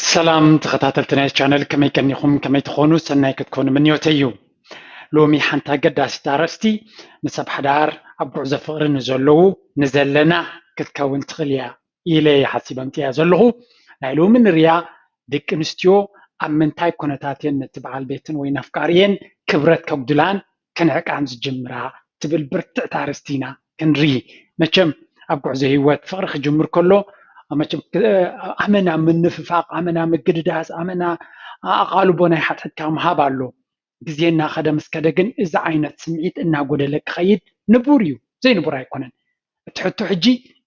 ሰላም ተኸታተልቲ ናይ ቻነል፣ ከመይ ቀኒኹም? ከመይ ትኾኑ? ሰናይ ክትኮኑ ምንዮተይ እዩ። ሎሚ ሓንቲ ኣገዳሲት ኣርእስቲ፣ ንሰብ ሓዳር ኣብ ጉዕዞ ፍቕሪ ንዘለዉ፣ ንዘለና ክትከውን ትኽእል እያ ኢለ እየ ሓሲበ ኣምፅያ ዘለኹ። ናይ ሎሚ ንሪኣ፣ ደቂ ኣንስትዮ ኣብ ምንታይ ኩነታት እየን ነቲ በዓል ቤትን ወይ ኣፍቃሪየን ክብረት ከጉድላን ክንዕቃን ዝጅምራ ትብል ብርትዕቲ ኣርእስቲ ኢና ክንርኢ። መቸም ኣብ ጉዕዞ ህይወት ፍቕሪ ክጅምር ከሎ፣ መቸም ክ-፣ ኣመና ምንፍፋቕ፣ ኣመና ምግድዳስ፣ ኣመና ኣቓልቦ ናይ ሓድሕድካ ምሃብ ኣሎ። ግዜ እናኸደ ምስ ከደ ግን እዚ ዓይነት ስምዒት እናጎደለ ክኸይድ ንቡር እዩ፣ ዘይንቡር ኣይኮነን። እቲ ሕቶ ሕጂ፣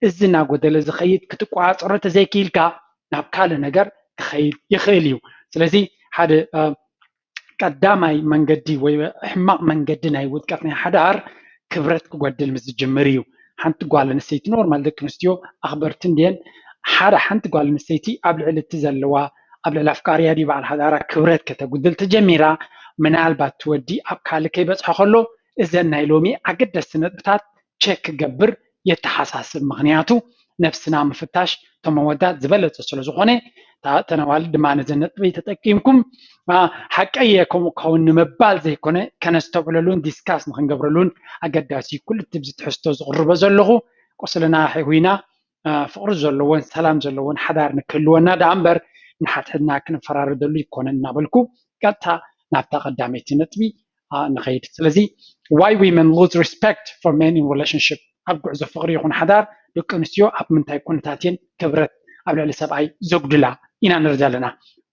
እዚ እናጎደለ ዝኸይድ ክትቆፃፀሮ ተዘይክኢልካ ናብ ካልእ ነገር ክኸይድ ይኽእል እዩ። ስለዚ ሓደ፣ እ፣ ቀዳማይ መንገዲ ወይ ሕማቕ መንገዲ ናይ ውድቀት ናይ ሓዳር ክብረት ክጎድል ምስ ዝጅምር እዩ። ሓንቲ ጓል ኣንስተይቲ፣ ኖርማል ደቂ ኣንስትዮ ኣኽበርቲ እንድየን፣ ሓደ ሓንቲ ጓል ኣንስተይቲ ኣብ ልዕሊ እቲ ዘለዋ፣ ኣብ ልዕሊ ኣፍቃሪያ ድዩ በዓል ሓዳራ ክብረት ከተጉድል ተጀሚራ፣ ምናልባት እቲ ወዲ ኣብ ካልእ ከይበፅሐ ከሎ እዘን ናይ ሎሚ ኣገደስቲ ነጥብታት ቸክ ክገብር የተሓሳስብ። ምኽንያቱ ነብስና ምፍታሽ እቶም ኣወዳት ዝበለጸ ስለ ዝኾነ፣ እታ-፣ እተን ኣዋልድ ድማ ነዘን ነጥበይ ተጠቂምኩም፣ አ፣ ሓቀየ ከምኡ ክኸውን ንምባል ዘይኮነ፣ ከነስተውዕለሉን ዲስካስ ንክንገብረሉን ኣገዳሲ እዩ። ኩሉ እቲ ብዚ ትሕዝቶ ዝቕርቦ ዘለኹ፣ ቁስልና ሑይና፣ አ፣ ፍቕሪ ዘለዎን ሰላም ዘለዎን ሓዳር ንክህልወና ደኣ እምበር፣ ንሓድሕድና ክንፈራረደሉ ይኮነን እናበልኩ፣ ቀጥታ ናብታ ቀዳመይቲ ነጥቢ፣ አ፣ ንኸይድ። ስለዚ፣ why women lose respect for men in relationship፣ ኣብ ጉዕዞ ፍቕሪ ይኹን ሓዳር ደቂ ኣንስትዮ ኣብ ምንታይ ኩነታት እየን ክብረት ኣብ ልዕሊ ሰብኣይ ዘጉድላ ኢና ንርኢ ዘለና።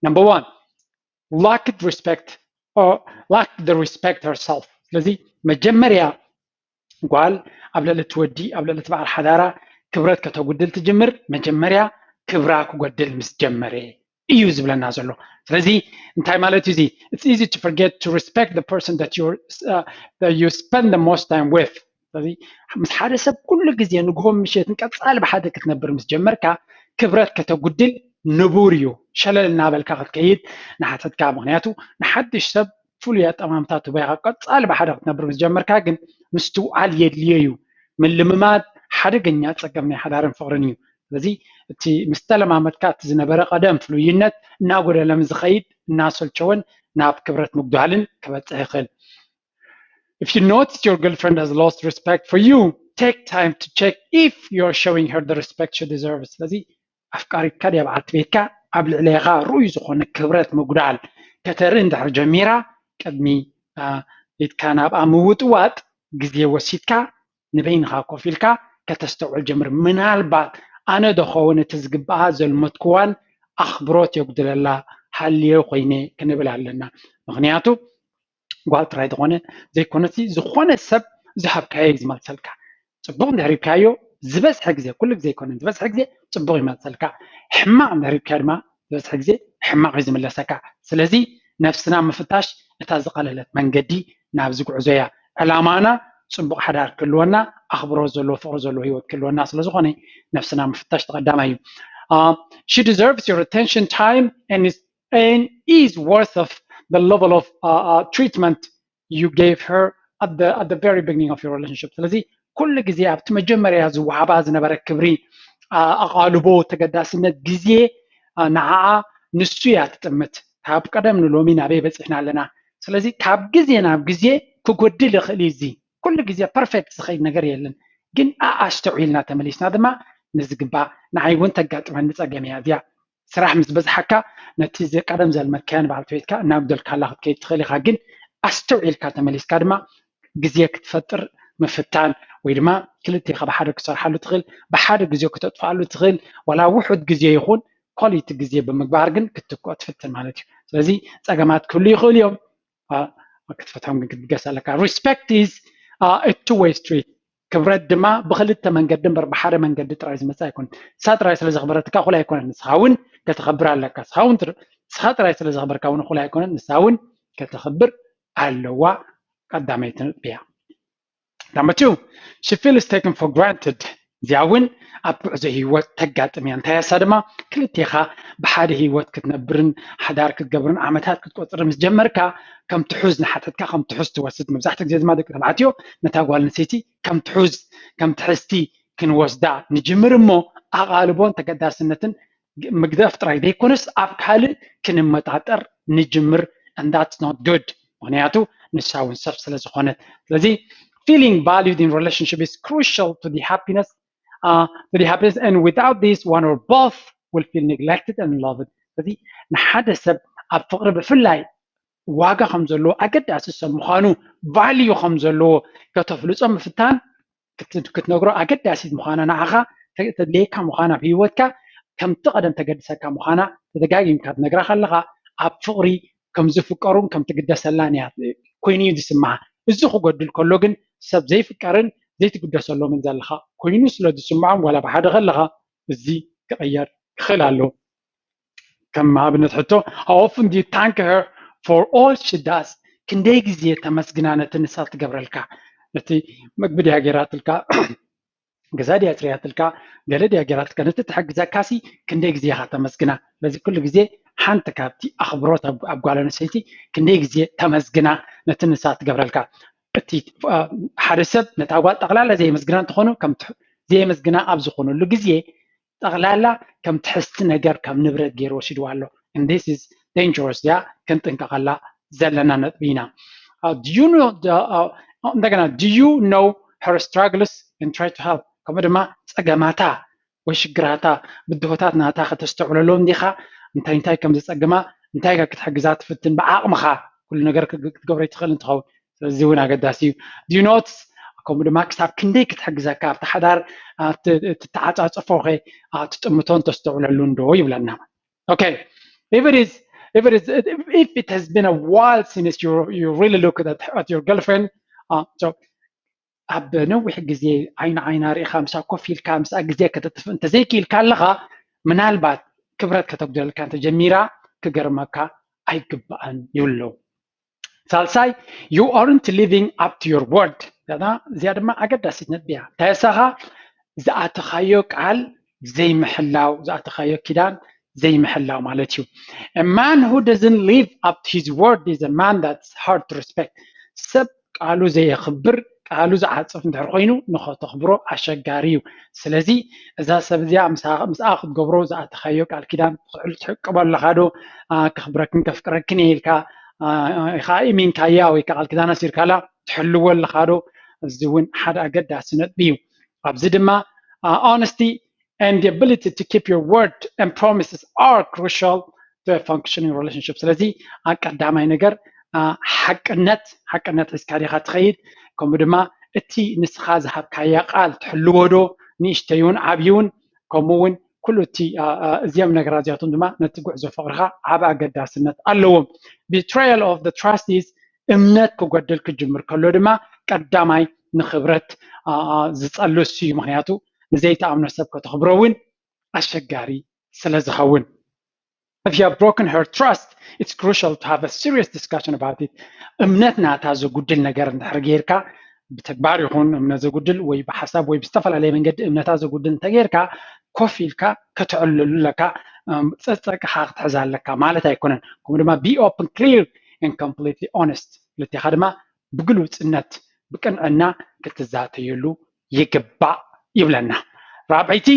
Number one, lack respect or lack the respect herself። ስለዚ መጀመርያ ጓል ኣብ ልዕሊ እቲ ወዲ፣ ኣብ ልዕሊ እቲ በዓል ሓዳራ ክብረት ከተጉድል ትጅምር፣ መጀመርያ ክብራ ክጎድል ምስ ጀመረ እዩ ዝብለና ዘሎ። ስለዚ እንታይ ማለት እዩ እዚ? It's easy to forget to respect the person that you, uh, that you spend the most time with። ስለዚ ምስ ሓደ ሰብ ኩሉ ግዜ ንግሆን ምሸትን ቀጻሊ ብሓደ ክትነብር ምስ ጀመርካ ክብረት ከተጉድል ንቡር እዩ። ሸለል እናበልካ ክትከይድ ንሓተትካ። ምኽንያቱ ንሓድሽ ሰብ ፍሉይ ኣጠማምታ ትቦ ኢኻ። ቀጻሊ ብሓደ ክትነብር ምስ ጀመርካ ግን ምስትውዓል የድልዮ እዩ። ምልምማድ ሓደገኛ ጸገም ናይ ሓዳርን ፍቕርን እዩ። ስለዚ እቲ ምስ ተለማመድካ እቲ ዝነበረ ቀደም ፍሉይነት እናጎደለ ምስ ዝኸይድ እናሰልቸወን ናብ ክብረት ምጉዳልን ክበጽሕ ይኽእል። If you notice your girlfriend has lost respect for you, take time to check if you're showing her the respect she deserves። ስለዚ ኣፍቃሪትካ ድያ በዓልቲ ቤትካ ኣብ ልዕሌኻ ርኡይ ዝኾነ ክብረት ምጉዳል ከተርኢ እንድሕር ጀሚራ፣ ቅድሚ፣ አ፣ ኢድካ ናብኣ ምውጥዋጥ ግዜ ወሲድካ ንበይንኻ ኮፍ ኢልካ ከተስተውዕል ጀምር። ምናልባት ኣነ ዶ ኸውን እቲ ዝግብኣ ዘልመትክዋን ኣኽብሮት የጉድለላ ሃልየ ኮይነ ክንብል ኣለና። ምኽንያቱ ጓል ጥራይ ዝኾነ ዘይኮነሲ፣ ዝኾነ ሰብ ዝሃብካዮ እዩ ዝመልሰልካ። ጽቡቕ እንድሕር ሂብካዮ፣ ዝበዝሐ ግዜ፣ ኩሉ ግዜ ኣይኮነን፣ ዝበዝሐ ግዜ ጽቡቕ ይመልሰልካ። ሕማቕ እንድሕር ሂብካዮ ድማ ዝበዝሐ ግዜ ሕማቕ እዩ ዝምለሰካ። ስለዚ ነብስና ምፍታሽ እታ ዝቐለለት መንገዲ ናብዚ ጉዕዞ እያ። ዕላማና ጽቡቕ ሓዳር ክህልወና፣ ኣኽብሮት ዘለዎ፣ ፍቕሪ ዘለዎ ህይወት ክህልወና ስለ ዝኾነ ነብስና ምፍታሽ ተቐዳማይ እዩ። Uh, she deserves your attention, time, and is, and is worth of the level of, uh, uh, treatment you gave her at the, at the very beginning of your relationship። ስለዚ ኩሉ ግዜ ኣብቲ መጀመርያ ዝወሃባ ዝነበረ ክብሪ፣ አ-፣ ኣቓልቦ፣ ተገዳስነት፣ ግዜ፣ አ፣ ንዓኣ ንሱ እያ ትጥምት። ካብ ቀደም ንሎሚ ናበይ በጺሕና ኣለና? ስለዚ ካብ ግዜ ናብ ግዜ ክጎድል ይኽእል እዩ። እዚ ኩሉ ግዜ ፐርፌክት ዝኸይድ ነገር የለን። ግን ኣስተውዒልና ተመሊስና ድማ ንዝግባእ፣ ንዓይ እውን ተጋጥመኒ ጸገም እያ እዚኣ። ስራሕ ምስ በዝሓካ ነቲ ዘ-፣ ቀደም ዘልመድካዮ ንበዓልቲ ቤትካ እናጉደልካላ ክትከይድ ትኽእል ኢኻ። ግን ኣስተውዒልካ ተመሊስካ ድማ ግዜ ክትፈጥር ምፍታን፣ ወይ ድማ ክልቴኻ ብሓደ ክትሰርሓሉ ትኽእል፣ ብሓደ ግዜ ክተጥፍኣሉ ትኽእል፣ ዋላ ውሑድ ግዜ ይኹን ኳሊቲ ግዜ ብምግባር ግን ክትትክኦ ትፍትን ማለት እዩ። ስለዚ ጸገማት ክህሉ ይኽእሉ እዮም። አ፣ ክትፈትሖም ግን ክትብገስ ኣለካ። Respect is, uh, a two-way street። ክብረት ድማ ብኽልተ መንገዲ እምበር ብሓደ መንገዲ ጥራይ ዝመጽእ ኣይኮነን። ንሳ ጥራይ ስለ ዘኽበረትካ እኹል ኣይኮነን። ንስኻ እውን ከተኽብር ኣለካ። ንስኻ እውን ትር-፣ ንስኻ ጥራይ ስለ ዘኽበርካ እውን እኹል ኣይኮነን። ንሳ እውን ከተኽብር ኣለዋ። ቀዳመይቲ ነጥቢ እያ። Number two, she feels taken for granted። እዚኣ እውን ኣብ ጉዕዞ ህይወት ተጋጥም እያ። እንታይ እያ እሳ ድማ? ክልቴኻ ብሓደ ህይወት ክትነብርን ሓዳር ክትገብርን ዓመታት ክትቆጽር ምስ ጀመርካ፣ ከም ትሑዝ ንሓተትካ ከም ትሑዝ ትወስድ። መብዛሕትኡ ግዜ ድማ ደቂ ተባዕትዮ ነታ ጓል ኣንስተይቲ ከም ትሑዝ፣ ከም ትሕዝቲ ክንወስዳ ንጅምር እሞ፣ ኣቓልቦን ተገዳስነትን ምግደፍ ጥራይ ዘይኮነስ ኣብ ካልእ ክንመጣጠር ንጅምር። And that's not good። ምክንያቱ ንሳ እውን ሰብ ስለ ዝኾነት። ስለዚ feeling valued in relationship is crucial to the happiness, uh, to the happiness, and without this, one or both will feel neglected and loved. ስለዚ ንሓደ ሰብ ኣብ ፍቕሪ ብፍላይ ዋጋ ከም ዘለዎ፣ ኣገዳሲ ሰብ ምዃኑ፣ ቫልዩ ከም ዘለዎ ከተፍልጾ ምፍታን ክትነግሮ ኣገዳሲት ምዃና፣ ንዓኻ ተድልየካ ምዃና፣ ኣብ ህይወትካ ከምቲ ቀደም ተገድሰካ ምዃና ተደጋጊምካ ትነግራ ከለኻ፣ ኣብ ፍቕሪ ከም ዝፍቀሩን ከም ትግደሰላን እያ ኮይኑ እዩ ዝስምዓ። እዚ ክጎድል ከሎ ግን ሰብ ዘይፍቀርን ዘይትግደሰሎምን ዘለኻ ኮይኑ ስለ ዝስምዖም ዋላ ብሓደ ከለኻ እዚ ክቕየር ክኽእል ኣለዎ። ከም ኣብነት ሕቶ፣ how often do you thank her for all she does? ክንደይ ግዜ ተመስግና ነቲ ንሳ ትገብረልካ? ነቲ መግቢ ድያ ገይራትልካ፣ ገዛ ድያ ጽርያትልካ፣ ገለ ድያ ገይራትልካ፣ ነቲ ትሕግዘካሲ ክንደይ ግዜ ኢኻ ተመስግና? ስለዚ ኩሉ ግዜ ሓንቲ ካብቲ ኣኽብሮት ኣብ ጓል ኣንስተይቲ ክንደይ ግዜ ተመስግና ነቲ ንሳ ትገብረልካ። እቲ ሓደ ሰብ ነታ ጓል ጠቕላላ ዘየመስግና እንተኾኑ፣ ከም ዘየመስግና ኣብ ዝኾነሉ ግዜ ጠቕላላ ከም ትሕዝቲ ነገር ከም ንብረት ገይሩ ወሲድዋ ኣሎ። And this is dangerous። እዚኣ ክንጥንቀቐላ ዘለና ነጥቢ ኢና። Do you know, እንደገና, do you know her struggles and try to help? ከምኡ ድማ ጸገማታ ወይ ሽግራታ፣ ብድሆታት ናታ ከተስተውዕለሎም ዲኻ? እንታይ እንታይ ከም ዘጸግማ፣ እንታይ ክትሕግዛ ትፍትን ብዓቕምኻ? ኩሉ ነገር ክትገብሮ ይትኽእል እንትኸውን፣ ስለዚ እውን ኣገዳሲ እዩ። Do you notice? ከምኡ ድማ ክሳብ ክንደይ ክትሕግዘካ ኣብቲ ሓዳር ትተዓጻጸፎ ኸ ትጥምቶን ተስተውዕለሉን ዶ ይብለና። Okay, if it is if it is if it has been a while since you you really look at, at your girlfriend, uh, so ኣብ ነዊሕ ግዜ ዓይኒ ዓይና ርኢኻ ምሳ ኮፍ ኢልካ ምሳ ግዜ ከተጥፍእ እንተዘይክኢልካ ኣለኻ፣ ምናልባት ክብረት ከተጉደለልካ እንተጀሚራ ክገርመካ ኣይግባእን ይብሉ። ሳልሳይ፣ you aren't living up to your word። እዚኣ ድማ ኣገዳሲት ነጥቢ እያ። እንታይ ኣሳኻ ዝኣተኻዮ ቃል ዘይምሕላው፣ ዝኣተኻዮ ኪዳን ዘይምሕላው ማለት እዩ። A man who doesn't live up to his word is a man that's hard to respect። ሰብ ቃሉ ዘየኽብር፣ ቃሉ ዝዓጽፍ እንድሕር ኮይኑ ንኸተኽብሮ ኣሸጋሪ እዩ። ስለዚ እዛ ሰብ እዚኣ ምስኣ ክትገብሮ ዝኣተኻዮ ቃል ኪዳን ትሕቅቦ ኣለኻ ዶ? ከኽብረክን ከፍቅረክን እየ ኢልካ ኢኻ ኢሚንካያ ወይ ከዓ ቃል ኪዳን ኣሲርካላ ትሕልዎ ኣለኻ ዶ? እዚ እውን ሓደ ኣገዳሲ ነጥቢ እዩ። ኣብዚ ድማ honesty and the ability to keep your word and promises are crucial to a functioning relationship። ስለዚ ቀዳማይ ነገር ሓቅነት፣ ሓቅነት ሒዝካ ዲኻ ትኸይድ? ከምኡ ድማ እቲ ንስኻ ዝሃብካያ ቃል ትሕልዎ ዶ? ንእሽተይውን ዓብይውን ከምኡ እውን ኩሉ እቲ እዚኦም ነገራት እዚኣቶም ድማ ነቲ ጉዕዞ ፍቕርኻ ዓብ ኣገዳስነት ኣለዎም። Betrayal of the trust is እምነት ክጎድል ክጅምር ከሎ ድማ ቀዳማይ ንኽብረት ዝጸሉ እሱ እዩ። ምክንያቱ ንዘይተኣምኖ ሰብ ከተኽብሮ እውን ኣሸጋሪ ስለ ዝኸውን። If you have broken her trust, it's crucial to have a serious discussion about it። እምነት ናታ ዘጉድል ነገር እንድሕር ጌርካ ብተግባር ይኹን እምነት ዘጉድል ወይ ብሓሳብ ወይ ብዝተፈላለየ መንገዲ እምነታ ዘጉድል እንተጌርካ ኮፍ ኢልካ ከተዕልሉ ኣለካ። ጸጸቅኻ ክትሕዛ ኣለካ ማለት ኣይኮነን። ከምኡ ድማ be open, clear and completely honest። ክልቴኻ ድማ ብግሉጽነት ብቅንዕና ክትዛተየሉ ይግባእ ይብለና። ራብዐይቲ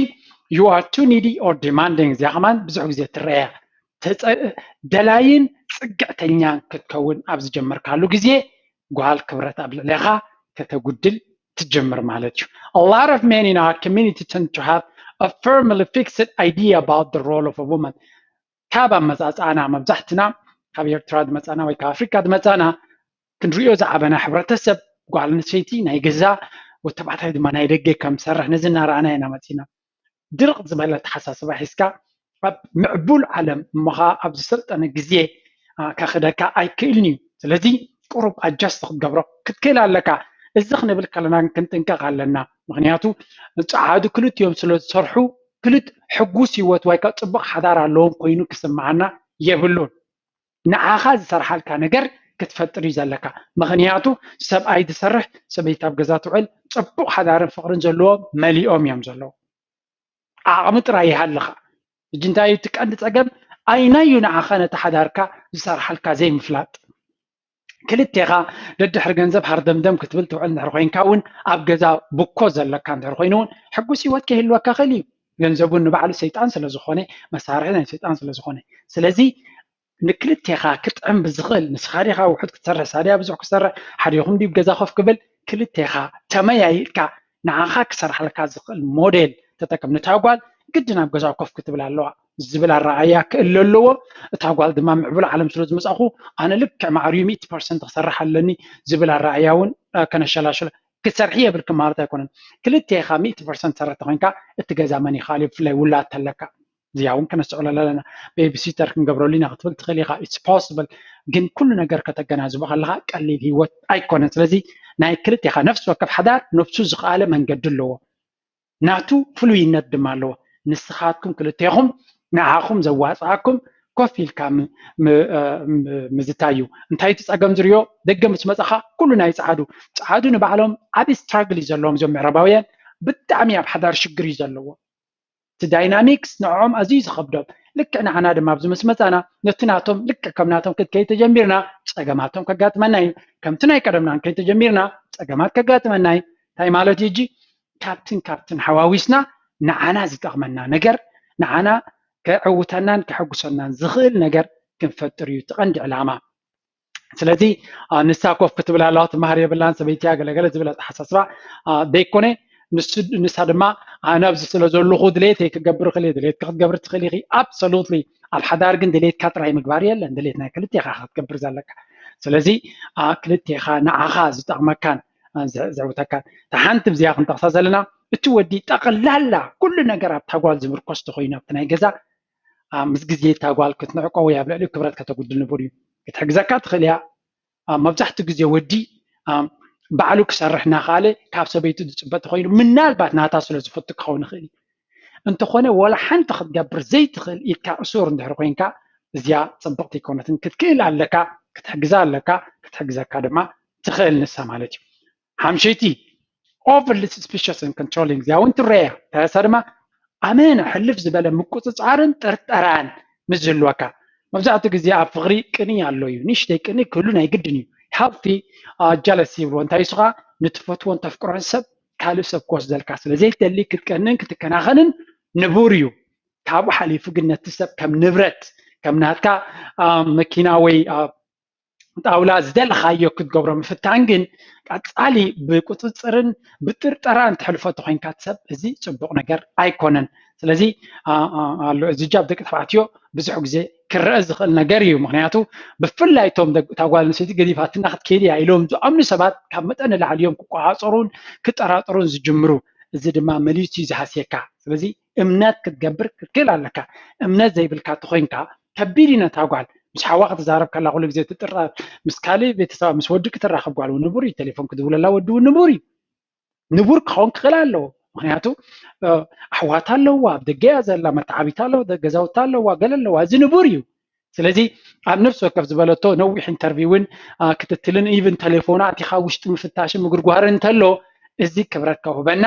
you are too needy or demanding። እዚኣ ከማን ብዙሕ ግዜ ትረኣያ። ደላይን ጽግዕተኛን ክትከውን ኣብ ዝጀመርካሉ ግዜ ጓል ክብረት ኣብ ልዕሌኻ ከተጉድል ትጀምር ማለት እዩ። A lot of men in our community tend to have a firmly fixed idea about the role of a woman። ካብ ኣመጻጽኣና መብዛሕትና ካብ ኤርትራ ዝመጻና ወይ ካብ ኣፍሪካ ዝመጻና ክንሪኦ ዝዓበና ሕብረተሰብ ጓል ኣንስተይቲ ናይ ገዛ ወተባዕታይ ድማ ናይ ደገ ከም ዝሰርሕ ነዚ እናረኣና ኢና መጺና። ድርቕ ዝበለ ኣተሓሳስባ ሒዝካ ኣብ ምዕቡል ዓለም እሞ ኸዓ ኣብ ዝሰልጠነ ግዜ ከኽደካ ኣይክእልን እዩ። ስለዚ ቁሩብ ኣጃስት ክትገብሮ ክትክእል ኣለካ። እዚ ክንብል ከለና ክንጥንቀቕ ኣለና። ምክንያቱ ጸዓዱ ክልቲኦም ስለ ዝሰርሑ ክልት ሕጉስ ህይወት ወይ ከዓ ጽቡቕ ሓዳር ኣለዎም ኮይኑ ክስምዓና የብሉን። ንዓኻ ዝሰርሓልካ ነገር ክትፈጥር እዩ ዘለካ። ምክንያቱ ሰብኣይ ዝሰርሕ ሰበይቲ ኣብ ገዛ ትውዕል ጽቡቕ ሓዳርን ፍቕርን ዘለዎ መሊኦም እዮም ዘለዉ። ዓቕሚ ጥራይ ይሃልኻ። ሕጂ እንታይ እዩ እቲ ቀንዲ ጸገም? ኣይናዩ ንዓኻ ነቲ ሓዳርካ ዝሰርሓልካ ዘይምፍላጥ። ክልቴኻ ደድሕሪ ገንዘብ ሃርደምደም ክትብል ትውዕል እንድሕር ኮይንካ እውን ኣብ ገዛ ብኮ ዘለካ እንድሕር ኮይኑ እውን ሕጉስ ህይወት ከይህልወካ ክእል እዩ። ገንዘቡ ንባዕሉ ሰይጣን ስለዝኾነ፣ መሳርሒ ናይ ሰይጣን ስለዝኾነ። ስለዚ ንክልቴኻ ክጥዕም ብዝኽእል፣ ንስኻ ዲኻ ውሑድ ክትሰርሕ፣ ንሳ ድያ ብዙሕ ክትሰርሕ፣ ሓዲኹም ድዩ ገዛ ኮፍ ክብል፣ ክልቴኻ ተመያይጥካ ንዓኻ ክሰርሓልካ ዝኽእል ሞዴል ተጠቀም። ነታ ጓል ግድን ኣብ ገዛ ኮፍ ክትብል ኣለዋ ዝብል ኣረኣእያ ክእለ ኣለዎ። እታ ጓል ድማ ምዕቡል ዓለም ስለ ዝመጻኹ ኣነ ልክዕ ማዕርዩ ሚእቲ ፐርሰንት ክሰርሕ ኣለኒ ዝብል ኣረኣእያ እውን ከነሸላሽሎ። ክትሰርሒ የብልክን ማለት ኣይኮነን። ክልቴኻ ሚእቲ ፐርሰንት ሰራሕቲ ኮይንካ እቲ ገዛ መን ይኽኣል እዩ፣ ብፍላይ ውላድ ተለካ። እዚኣ እውን ከነስተውዕለላ ኣለና። ቤቢ ሲተር ክንገብረሉ ኢና ክትብል ትኽእል ኢኻ፣ it's possible። ግን ኩሉ ነገር ከተገናዝቦ ከለኻ ቀሊል ህይወት ኣይኮነን። ስለዚ ናይ ክልቴኻ ነፍሲ ወከፍ ሓዳር ነብሱ ዝኽኣለ መንገዲ ኣለዎ፣ ናቱ ፍሉይነት ድማ ኣለዎ። ንስኻትኩም ክልቴኹም ንዓኹም ዘዋፅኣኩም ኮፍ ኢልካ ምዝታይ እዩ። እንታይ እቲ ፀገም ዝርዮ ደገ ምስ መፃኻ ኩሉ ናይ ፀዓዱ ፀዓዱ ንባዕሎም ዓብ ስትራግል እዩ ዘለዎም እዞም ምዕራባውያን። ብጣዕሚ ኣብ ሓዳር ሽግር እዩ ዘለዎ። እቲ ዳይናሚክስ ንዕኦም ኣዝዩ ዝኸብዶም። ልክዕ ንዓና ድማ ኣብዚ ምስ መፃና ነቲ ናቶም ልክዕ ከም ናቶም ክትከይድ ተጀሚርና ፀገማቶም ከጋጥመና እዩ። ከምቲ ናይ ቀደምና ክንከይድ ተጀሚርና ፀገማት ከጋጥመና እዩ። እንታይ ማለት እዩ እጂ? ካብትን ካብትን ሓዋዊስና ንዓና ዝጠቕመና ነገር፣ ንዓና ከዕውተናን ከሐጉሰናን ዝኽእል ነገር ክንፈጥር እዩ እቲ ቀንዲ ዕላማ። ስለዚ ንሳ ኮፍ ክትብል ኣለዋ፣ ትመሃር የብላን፣ ሰበይቲያ ገለገለ ዝብል ኣተሓሳስባ ደይኮነ። ንሳ ድማ ኣነ ኣብዚ ስለ ዘለኹ ድሌተይ ክገብር እኽእል እየ። ድሌትኪ ክትገብር ትኽእል ኢኺ። ኣብሶሉትሊ ኣብ ሓዳር ግን ድሌትካ ጥራይ ምግባር የለን፣ ድሌት ናይ ክልቴኻ ክትገብር ዘለካ። ስለዚ ክልቴኻ ንዓኻ ዝጠቕመካን ዘዕውተካን። እታ ሓንቲ ብዚኣ ክንጠቕሳ ዘለና እቲ ወዲ ጠቕላላ ኩሉ ነገር ኣብታ ጓል ዝምርኮስ ተኾይኑ ኣብቲ ናይ ገዛ ምስ ግዜ እታ ጓል ክትንዕቆ ወይ ኣብ ልዕሊኡ ክብረት ከተጉድል ንቡር እዩ። ክትሕግዘካ ትኽእል እያ። መብዛሕትኡ ግዜ ወዲ ባዕሉ ክሰርሕ እናኽኣለ ካብ ሰበይቱ ዝፅበ ተኾይኑ ምናልባት ናታ ስለ ዝፈቱ ክኸውን ይኽእል እዩ። እንተኾነ ወላ ሓንቲ ክትገብር ዘይትኽእል ኢድካ እሱር እንድሕር ኮይንካ እዚኣ ፅብቕቲ ኣይኮነትን። ክትክእል ኣለካ፣ ክትሕግዛ ኣለካ፣ ክትሕግዘካ ድማ ትኽእል ንሳ ማለት እዩ። ሓምሸይቲ overly suspicious and controlling እዚኣ እውን ትረያ። እንታይ እሳ ድማ ኣመና ሕልፍ ዝበለ ምቁፅፃርን ጥርጠራን ምስ ዝህልወካ። መብዛሕትኡ ግዜ ኣብ ፍቕሪ ቅንኢ ኣሎ እዩ። ንእሽተይ ቅንኢ ክህሉ ናይ ግድን እዩ። healthy jealousy ይብልዎ። እንታይ እሱ ከዓ ንትፈትዎን ተፍቅሮን ሰብ ካልእ ሰብ ክወስደልካ ስለ ዘይትደሊ ክትቀንን ክትከናኸንን ንቡር እዩ። ካብኡ ሓሊፉ ግን ነቲ ሰብ ከም ንብረት ከም ናትካ መኪና ወይ ጣውላ ዝደለኻዮ ክትገብሮ ምፍታን ግን ቀፃሊ ብቁፅፅርን ብጥርጠራን ትሕልፎ ተኮይንካ ሰብ እዚ ፅቡቕ ነገር ኣይኮነን። ስለዚ ኣሎ እዚ ጃብ ደቂ ተባዕትዮ ብዙሕ ግዜ ክረአ ዝኽእል ነገር እዩ። ምክንያቱ ብፍላይ እቶም እታ ጓል ኣንስተይቲ ገዲፋትና ክትከይድ እያ ኢሎም ዝኣምኑ ሰባት ካብ መጠን ንላዕሊ እዮም ክቆፃፀሩን ክጠራጠሩን ዝጅምሩ። እዚ ድማ መሊሱ እዩ ዝሃስየካ። ስለዚ እምነት ክትገብር ክትክእል ኣለካ። እምነት ዘይብልካ ተኮይንካ ከቢድ እዩ ነታ ጓል። ምስ ሓዋ ክትዛረብ ከላ ኩሉ ግዜ ትጥርጠር። ምስ ካልእ ቤተሰባ ምስ ወዲ ክትራኸብ ጓል እውን ንቡር እዩ። ቴሌፎን ክትድውለላ ወዲ እውን ንቡር እዩ። ንቡር ክኸውን ክኽእል ኣለዎ። ምክንያቱ ኣሕዋት ኣለዋ፣ ኣብ ደገ እያ ዘላ፣ መተዓቢታ ኣለዋ፣ ገዛውታ ኣለዋ፣ ገለ ኣለዋ። እዚ ንቡር እዩ። ስለዚ ኣብ ነፍሲ ወከፍ ዝበለቶ ነዊሕ ኢንተርቪውን ክትትልን ኢቭን ተሌፎኑ ኣቲኻ ውሽጢ ምፍታሽን ምግርጓርን እንተሎ እዚ ክብረት ከውህበና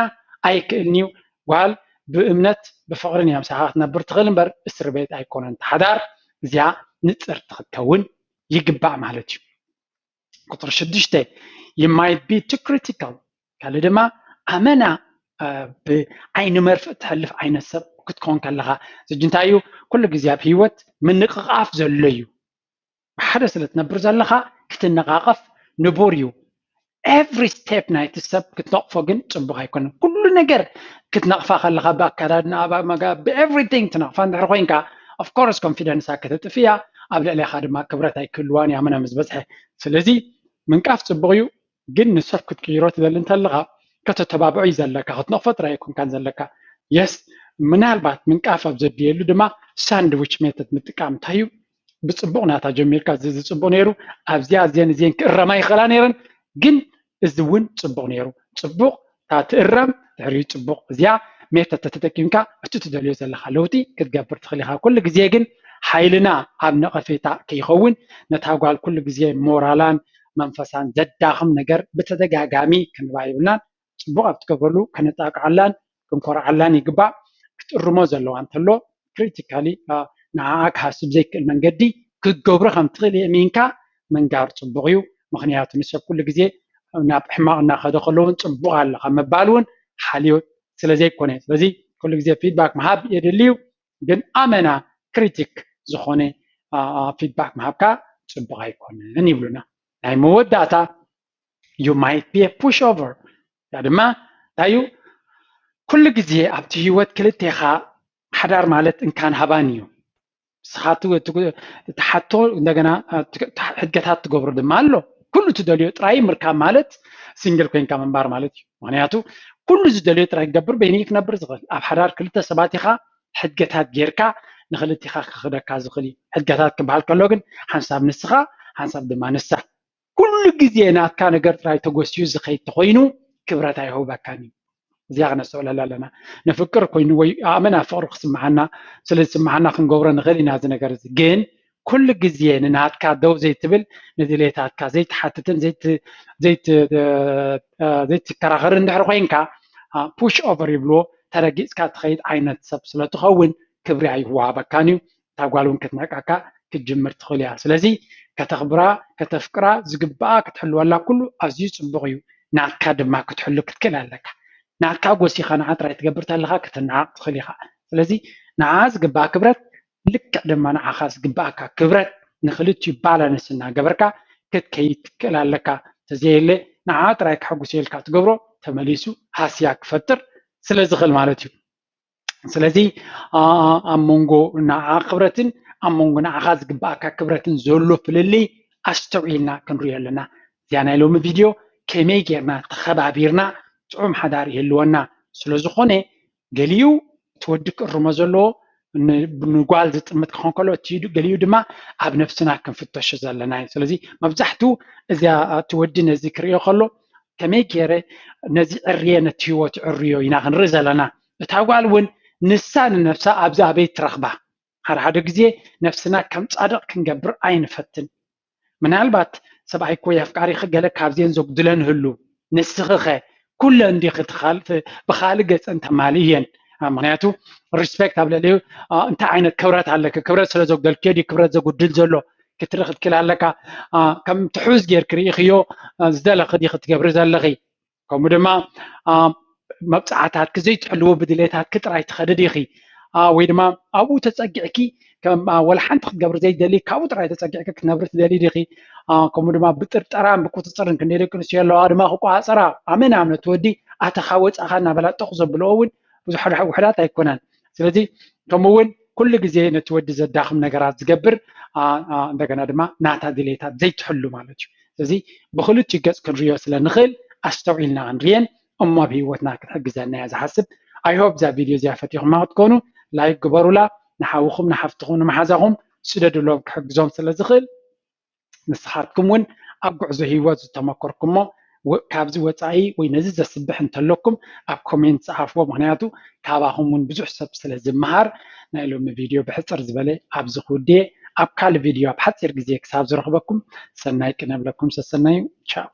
ኣይክእልን እዩ። ጓል ብእምነት ብፍቕርን እያ ምሳኻ ክትነብር ትኽእል እምበር እስር ቤት ኣይኮነን። ሓዳር እዚኣ ንፅርቲ ክትከውን ይግባእ ማለት እዩ። ቁፅሪ ሽዱሽተ you might be too critical ካልእ ድማ ኣመና ብዓይኒ መርፍእ ትሕልፍ ዓይነት ሰብ ክትከውን ከለኻ እዚ እንታይ እዩ? ኩሉ ግዜ ኣብ ህይወት ምንቕቓፍ ዘሎ እዩ። ብሓደ ስለ ትነብር ዘለኻ ክትነቓቐፍ ንቡር እዩ። every step ናይቲ ሰብ ክትነቕፎ ግን ፅቡቕ ኣይኮነን። ኩሉ ነገር ክትነቕፋ ከለኻ ብኣካዳድና ብኣመጋ ብኤቭሪቲንግ ትነቕፋ እንድሕር ኮይንካ of course confidence ከተጥፍያ ኣብ ልዕሌኻ ድማ ክብረት ኣይክህልዋን እያ ኣመና ምስ በዝሐ። ስለዚ ምንቃፍ ፅቡቕ እዩ። ግን ንሰብ ክትቅይሮ ትደሊ እንተለኻ ከተተባብዖ እዩ ዘለካ። ክትነቕፎ ጥራይ ኣይኮንካን ዘለካ። የስ ምናልባት ምንቃፍ ኣብ ዘድልየሉ ድማ ሳንድዊች ሜተድ ምጥቃም እንታይ እዩ? ብፅቡቕ ናታ ጀሚርካ እዚ እዚ ፅቡቕ ነይሩ ኣብዚኣ እዚአን እዚአን ክእረማ ይኽእላ ነይረን ግን እዚ እውን ፅቡቕ ነይሩ። ፅቡቕ እታ ትእረም ድሕሪኡ ፅቡቕ እዚኣ ሜተድ ተተጠቂምካ እቲ ትደልዮ ዘለካ ለውጢ ክትገብር ትኽእል ኢኻ። ኩሉ ግዜ ግን ሓይልና ኣብ ነቐፌታ ከይኸውን ነታ ጓል ኩሉ ግዜ ሞራላን መንፈሳን ዘዳኽም ነገር ብተደጋጋሚ ክንባ ይብልናን ፅቡቕ ኣብ ትገብረሉ ከነጣቅዓላን ክንኮርዓላን ይግባእ። ክትእርሞ ዘለዋ እንተሎ ክሪቲካሊ ንዓኣ ክሃስብ ዘይክእል መንገዲ ክትገብሮ ከም ትኽእል የእሚንካ ምንጋር ፅቡቕ እዩ። ምክንያቱ ንሰብ ኩሉ ግዜ ናብ ሕማቕ እናኸደ ከሎ እውን ፅቡቕ ኣሎ ካብ ምባል እውን ሓልዮ ስለ ዘይኮነ ስለዚ ኩሉ ግዜ ፊድባክ ምሃብ የድልዩ፣ ግን ኣመና ክሪቲክ ዝኾነ ፊድባክ ምሃብካ ፅቡቅ ኣይኮነን ይብሉና። ናይ መወዳእታ you might be a pushover። ያ ድማ እንታይ እዩ? ኩሉ ግዜ ኣብቲ ህይወት ክልቴኻ ሓዳር ማለት እንካን ሃባን እዩ። ንስኻ ትሓቶ እንደገና ሕድገታት ትገብሮ ድማ ኣሎ። ኩሉ ትደልዮ ጥራይ ምርካብ ማለት ሲንግል ኮይንካ ምንባር ማለት እዩ። ምክንያቱ ኩሉ ዝደልዮ ጥራይ ክገብር በይኑ ክነብር ዝኽእል። ኣብ ሓዳር ክልተ ሰባት ኢኻ ሕድገታት ጌርካ ንክልቲኻ ክኽደካ ዝኽእል እዩ። ሕድገታት ክበሃል ከሎ ግን ሓንሳብ ንስኻ ሓንሳብ ድማ ንሳ። ኩሉ ግዜ ናትካ ነገር ጥራይ ተጎስዩ ዝኸይድ ተኾይኑ ክብረት ኣይህበካን እዩ። እዚኣ ክነስተውዕለላ ኣለና። ንፍቅር ኮይኑ ወይ ኣመና ፍቅሪ ክስምዓና ስለ ዝስምዓና ክንገብሮ ንኽእል ኢና እዚ ነገር እዚ። ግን ኩሉ ግዜ ንናትካ ደው ዘይትብል ንድሌታትካ ዘይትሓትትን ዘይትከራኸርን እንድሕር ኮይንካ ፑሽ ኦቨር ይብልዎ ተረጊፅካ ትኸይድ ዓይነት ሰብ ስለትኸውን ክብሪ ኣይዋሃበካን እዩ። እታ ጓል እውን ክትንዕቀካ ክትጅምር ትኽእል እያ። ስለዚ ከተኽብራ ከተፍቅራ ዝግባኣ ክትሕልወላ ኩሉ ኣዝዩ ፅቡቕ እዩ። ናትካ ድማ ክትሕሉ ክትክእል ኣለካ። ናትካ ጎሲኻ ንዓ ጥራይ ትገብር ተለኻ ክትናዓቕ ትኽእል ኢኻ። ስለዚ ንዓ ዝግባኣ ክብረት ልክዕ ድማ ንዓኻ ዝግባኣካ ክብረት ንክልቲኡ ባላንስ እናገበርካ ክትከይድ ትክእል ኣለካ። ተዘየለ ንዓ ጥራይ ከሐጉስ ኢልካ ትገብሮ ተመሊሱ ሃስያ ክፈጥር ስለ ዝኽእል ማለት እዩ። ስለዚ ኣብ መንጎ ንዓ ክብረትን ኣብ መንጎ ንዓኻ ዝግባኣካ ክብረትን ዘሎ ፍልልይ ኣስተውዒልና ክንሪኦ ኣለና። እዚኣ ናይ ሎሚ ቪድዮ ከመይ ጌርና ተኸባቢርና ጥዑም ሓዳር ይህልወና ስለ ዝኾነ ገሊኡ እቲ ወዲ ክእርሞ ዘለዎ ንጓል ዝጥምት ክኾን ከሎ እቲ ገሊኡ ድማ ኣብ ነፍስና ክንፍተሾ ዘለና እዩ። ስለዚ መብዛሕትኡ እዚኣ እቲ ወዲ ነዚ ክርእዮ ከሎ ከመይ ገይረ ነዚ ዕርየ ነቲ ህይወት ዕርዮ ኢና ክንርኢ ዘለና። እታ ጓል እውን ንሳ ንነብሳ ኣብዚ ኣበይ ትረኽባ? ሓደ ሓደ ግዜ ነፍስና ከም ጻድቕ ክንገብር ኣይንፈትን። ምናልባት ሰብኣይ እኮ የፍቃሪኺ ገለ ካብዚአን ዘጉድለን ህሉ ንስኺኸ ኩለን ዲኺ ብኻልእ ገፀን ተማልእየን? ምክንያቱ ሪስፔክት ኣብ ልዕሊኡ እንታይ ዓይነት ክብረት ኣለኪ? ክብረት ስለ ዘጉደልክዮ ድዩ ክብረት ዘጉድል ዘሎ ክትርኢ ክትክእል ኣለካ። ከም ትሑዝ ጌርኪ ርኢኽዮ ዝደለኺ ዲኺ ትገብሪ ዘለኺ? ከምኡ ድማ መብፅዓታትኪ ዘይትሕልዎ ብድሌታትኪ ጥራይ ትኸዲ ዲኺ? ወይ ድማ ኣብኡ ተፀጊዕኪ ወላ ሓንቲ ክትገብሪ ዘይደሊ ካብኡ ጥራይ ተፀጊዕኪ ክትነብሪ ትደሊ ዲኺ? ከምኡ ድማ ብጥርጠራን ብቁፅፅርን ክንደይ ደቂ ኣንስትዮ ኣለዋ ድማ ክቆፃፀራ ኣመና ነቲ ወዲ ኣተኻ ወፃኻ እናበላ ጠቕ ዘብልኦ እውን ብዙሕ ውሕዳት ኣይኮናን። ስለዚ ከምኡ እውን ኩሉ ግዜ ነቲ ወዲ ዘዳኽም ነገራት ዝገብር እንደገና ድማ ናታ ድሌታት ዘይትሕሉ ማለት እዩ። ስለዚ ብክልቲኡ ገፅ ክንሪኦ ስለ ንኽእል ኣስተውዒልና ክንሪኤን እሞ ኣብ ህይወትና ክትሕግዘና እያ ዝሓስብ። I hope እዛ ቪድዮ እዚኣ ፈቲኹማ ክትኮኑ ላይክ ግበሩላ። ንሓውኹም ንሓፍትኹም ንመሓዛኹም ስደዱሎም ክሕግዞም ስለ ዝኽእል ንስኻትኩም እውን ኣብ ጉዕዞ ህይወት ዝተመኮርኩሞ ካብዚ ወፃኢ ወይ ነዚ ዘስብሕ እንተለኩም ኣብ ኮሜንት ፀሓፍዎ። ምክንያቱ ካባኹም እውን ብዙሕ ሰብ ስለ ዝመሃር ናይ ሎሚ ቪድዮ ብሕፅር ዝበለ ኣብዚ ክውድየ። ኣብ ካልእ ቪድዮ ኣብ ሓፂር ግዜ ክሳብ ዝረኽበኩም ሰናይ ቅነ ብለኩም ሰሰናዩ። ቻው።